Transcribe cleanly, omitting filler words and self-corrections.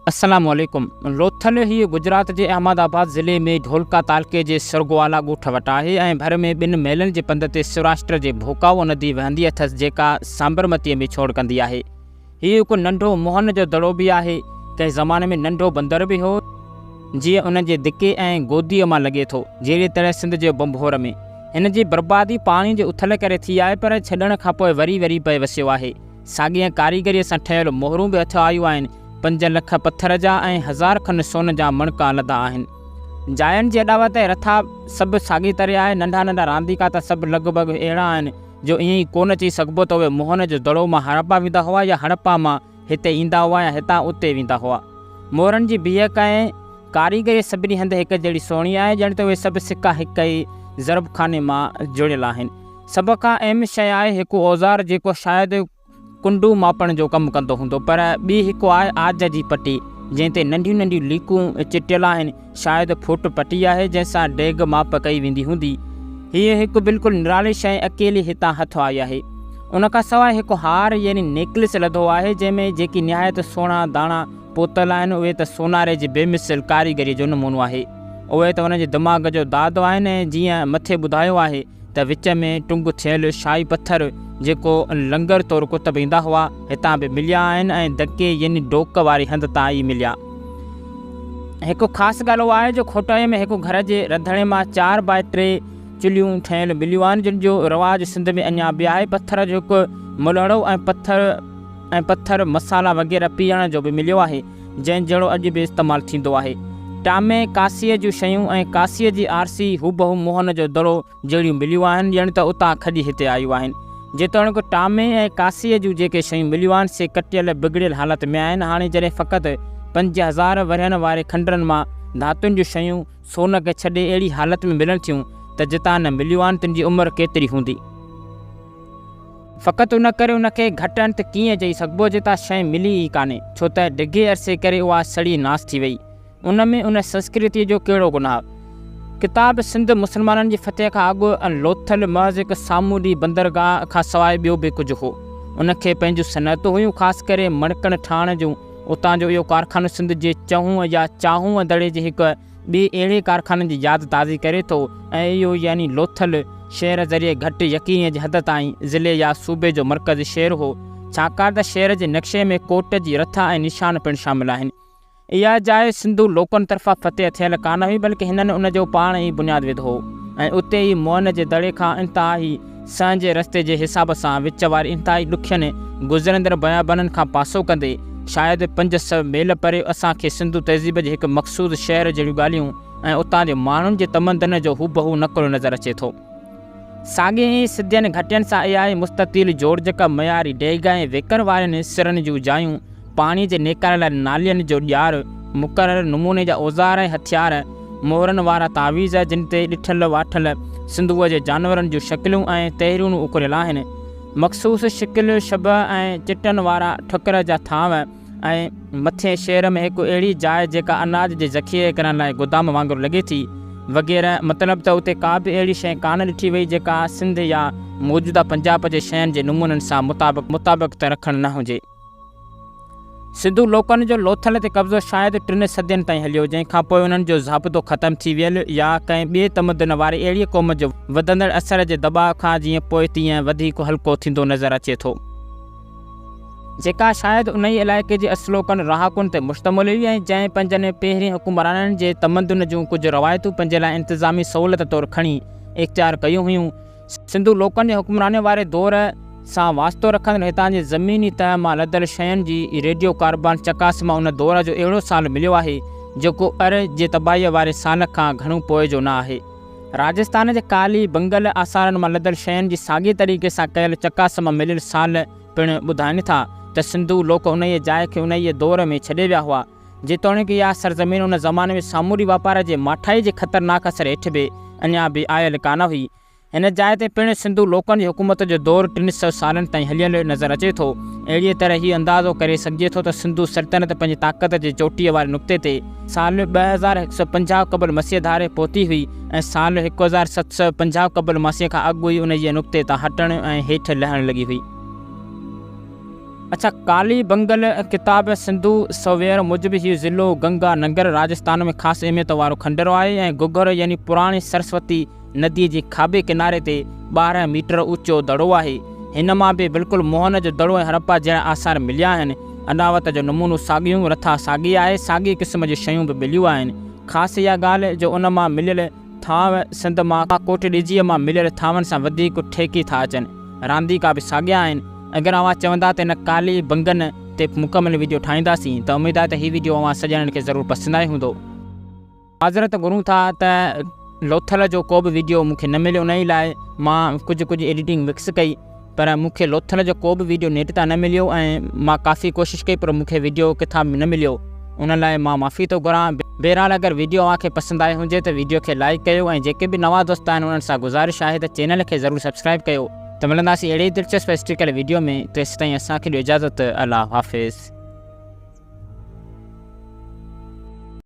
السلام عليڪم لوٿل هيء گجرات جي احمد آباد ضلعي ۾ ڍولڪا تعلقي جي سرگوالا ڳوٺ وٽ آهي ۽ ڀر ۾ ٻن ميلن جي پنڌ تي سوراشٽر جي ڀوڪائو ندي وهندي اٿس جيڪا سابرمتيء ۾ ڇوڙ ڪندي آهي. هيء هڪ ننڍو موهن جو دڙو به آهي. ڪنهن زماني ۾ ننڍو بندر به هو. جيئن ان جي دڪي ۽ گوديء مان لڳي ٿو، جهڙيء طرح سنڌ جي ڀنڀور ۾. هن جي بربادي پاڻيء جي اٿل ڪري ٿي آهي، پر ڇڏڻ کان پوء وري وري پئي وسيو آهي. ساڳيء ڪاريگريء سان ٺهيل مهرون به هٿ آيون آهن. 5 لک پٿر جا ۽ هزار کن سون جا مڻڪا لڌا آهن. جاين جي اڏاوت ۽ رٿا سڀ ساڳي طرح آهي. ننڍا ننڍا رانديڪا ته سڀ لڳ ڀڳ اهڙا آهن، جو ائين ئي ڪونه چئي سگهبو ته اهي موهن جو دڙو مان هڙپا ويندا هئا يا هڙپا مان هتي ايندا هئا يا هتان اتي ويندا هئا. مورن جي بيهڪ ۽ ڪاريگري سڀني هنڌ هڪ جهڙي سهڻي آهي، ڄڻ ته اهي سڀ سڪا هڪ ئي ضرب خاني مان جڙيل آهن. سڀ کان اهم شيء آهي هڪ اوزار جيڪو شايد ڪنڊو ماپڻ جو ڪم ڪندو هوندو، پر ٻي هڪ آهي عاج جي پٽي، جنهن تي ننڍيون ننڍيون ليڪون چٽيل آهن، شايد ڦوٽ پٽي آهي، جنهن سان ڊيگهه ماپ ڪئي ويندي هوندي. هيء هڪ بلڪل نرالي شيء اڪيلي هتان هٿ آئي آهي. ان کان سواء هڪ هار يعني نيڪلس لڌو آهي، جنهن ۾ جيڪي نهايت سهڻا داڻا پوتل آهن، اهي ته سوناري جي بي مثل ڪاريگريء جو نمونو آهي. اهي ته ان جي دماغ جو داد آهن ۽ جيئن مٿي ٻڌايو آهي ته وچ ۾ ٽنگ ٿيل شاهي پٿر، جيڪو لنگر طور ڪتب ايندا هئا، هتان به مليا آهن ۽ دڪي يعني ڊوڪ واري هنڌ تان ئي مليا. هڪ خاص ڳالهه اها آهي جو کوٽائيء ۾ هڪ گهر جي رڌڻي مان چار باء ٽي چلهيون ٺهيل مليون آهن، جن جو رواج سنڌ ۾ اڃا به آهي. پٿر جو هڪ ملهڙو ۽ پٿر ۽ پٿر مصالحا وغيره پيهڻ جو به مليو آهي، جنهن جهڙو اڄ به استعمال ٿيندو آهي. ٽامي، ڪاسيء جون شيون ۽ ڪاسيء جي آرسي هوبهو موهن جو دڙو جهڙيون مليون آهن، ڄڻ ته اتان کڄي هتي آيون آهن. جيتوڻيڪ ٽامي ۽ ڪاسيء جون جيڪي شيون مليون آهن، سي ڪٽيل بگڙيل حالت ۾ آهن. هاڻي جڏهن فقط 5000 ورهين واري کنڊرن مان ڌاتن جون شيون سون کي ڇڏي اهڙي حالت ۾ ملن ٿيون ته جتان نه مليون آهن، تن جي عمر ڪيتري هوندي؟ فقط ان ڪري ان کي گهٽ انت ڪيئن چئي سگهبو جتان شيء ملي ئي ڪانهي، ڇو ته ڊگهي عرصي ڪري اها سڙي ناس ٿي وئي. ان ۾ ان سنسڪرتيء جو ڪهڙو گناهه؟ ڪتاب سنڌ مسلمانن جي فتح کان اڳ لوٿل محض هڪ سامونڊي بندرگاهه کان سواء ٻيو به ڪجهه هو. ان کي پنهنجون صنعتون هيون، خاص ڪري مڻڪڻ ٺاهڻ جون. اتان جو اهو ڪارخانو سنڌ جي چهون يا چاهونء دڙي جي هڪ ٻئي اهڙي ڪارخاني جي ياد تازي ڪري ٿو ۽ اهو يعني لوٿل شهر ذريعي گهٽ يقينيء جي حد تائين ضلعي يا صوبي جو مرڪزي شهر هو، ڇاڪاڻ ته شهر جي نقشي ۾ ڪوٽ جي رٿا ۽ نشان پڻ شامل آهن. اها جاء سنڌو لوڪن طرفان فتح ٿيل ڪانه هئي، بلڪ هنن ان جو پاڻ ئي بنياد وڌو هو ۽ اتي ئي موئن جي دڙي کان انتهائي سهنجي رستي جي حساب سان وچ واري انتهائي ڏکين گذرندڙ بيابانن کان پاسو ڪندي شايد 500 ميل پري اسان کي سنڌو تهذيب جي هڪ مخصوص شهر جهڙيون ڳالهيون ۽ اتان جي ماڻهن جي تمدن جو هوبهو نقل نظر اچي ٿو. ساڳين ئي سڌين گهٽين سان اها ئي مستطيل جوڙجڪ، معياري ڊيگهه ۽ ويڪر وارين سرن جون جايون، پاڻي جي نيڪال لاء نالين جو ڄار، مقرر نموني جا اوزار ۽ هٿيار، مهرن وارا تعويذ، جن تي ڏٺل واٺل سنڌوء جي جانورن جون شڪليون ۽ تحريرون اڪريل آهن، مخصوص شڪل شبهه ۽ چٽن وارا ٺڪر جا ٿانو ۽ مٿين شعر ۾ هڪ اهڙي جاء جيڪا اناج جي ذخيري ڪرڻ لاء گودام وانگر لڳي ٿي، وغيره، مطلب ته اتي ڪا به اهڙي شيء ڪانه ڏٺي وئي جيڪا سنڌ يا موجوده پنجاب جي شين جي نمونن سان مطابقت رکڻ نه هجي. سنڌو لوڪن جو لوٿل تي قبضو شايد ٽن صدين تائين هليو، جنهن کان پوء انهن جو ضابطو ختم ٿي ويل يا ڪنهن ٻئي تمدن واري اهڙيء قوم جي وڌندڙ اثر جي دٻاء کان جيئن پوء تيئن وڌيڪ هلڪو ٿيندو نظر اچي ٿو. جيڪا شايد انهيء علائقي جي اصلوڪن رهاڪن تي مشتمل هئي ۽ جنهن پنهنجن پهرين حڪمرانن جي تمدن جون ڪجهه روايتون پنهنجي لاء انتظامي سهولت طور کڻي اختيار ڪيون هيون. سنڌو لوڪن جي حڪمرانيء واري دور سان واسطو رکندڙ هتان جي زميني تهه مان لڌل شين جي ريڊيو ڪاربان چڪاس مان ان دور جو اهڙو سال مليو آهي، جيڪو ار جي تباهيء واري سال کان گهڻو پوء جو نه آهي. راجستان جي ڪالي بنگل آثارن مان لڌل شين جي ساڳئي طريقي سان ڪيل چڪاس مان مليل سال پڻ ٻڌائين ٿا ته سنڌو لوڪ انهيء جاء کي انهيء دور ۾ ڇڏي ويا هئا. جيتوڻيڪ اها سرزمين ان زماني ۾ سامونڊي واپار جي ماٺائي جي خطرناڪ اثر هيٺ به اڃا به آيل ڪانه هئي. هن جاء تي پڻ سنڌو لوڪن جي حڪومت جو دور 300 سالن تائين هليل نظر اچي ٿو. اهڙيء طرح هي اندازو ڪري سگهجي ٿو ته سنڌو سلطنت پنهنجي طاقت جي چوٽيء واري نقطي تي سال 2150 قبل مسيح ڌاري پهتي هئي ۽ سال 1750 قبل مسيح کان اڳ ئي انهيء نقطي تان هٽڻ ۽ هيٺ لهڻ لڳي هئي. اڇا ڪالي بنگل ڪتاب سنڌو سوير موجب هي ضلعو گنگا ننگر راجستان ۾ خاص اهميت وارو کنڊر آهي ۽ گگهر يعني پراڻي سرسوتي نديء جي کاٻي ڪناري تي 12 ميٽر اوچو دڙو آهي. هن مان به بلڪل موهن جو دڙو ۽ هڙپا جهڙا آثار مليا آهن. اڏاوت جو نمونو ساڳيون، رٿا ساڳي آهي، ساڳي قسم جون شيون به مليون آهن. خاص اها ڳالهه جو ان مان مليل ٿانء سنڌ مان ڪوٽ ڏيجيء مان مليل ٿانون سان وڌيڪ ٺهڪي ٿا اچن. رانديڪا به ساڳيا آهن. اگر اوهان چوندا ته هن ڪالي بنگن تي مڪمل ويڊيو ٺاهينداسين ته اميد آهي ته هي ويڊيو اوهان سڄڻن کي ضرور پسند آيو هوندو. معذرت گهرون ٿا ته لوٿل جو ڪو به ويڊيو مون کي نه مليو انهي لاء مان ڪجهه ڪجهه ايڊيٽنگ مڪس ڪئي پر مون کي لوٿل جو ڪو به ويڊيو نيٽ تان نه مليو ۽ مان ڪافي ڪوشش ڪئي پر مون کي ويڊيو ڪٿان به نه مليو ان لاء مان معافي ٿو گهران بهرحال اگر ويڊيو اوهان کي پسند آئي هجي ته ويڊيو کي لائيڪ ڪيو ۽ جيڪي به نوان دوست آهن انهن سان گذارش آهي ته چينل کي ضرور سبسڪرائيب ڪيو ته ملنداسين اهڙي ئي دلچسپ هسٽريڪل ويڊيو ۾ تيستائين اسان کي ڏيو اجازت الله حافظ.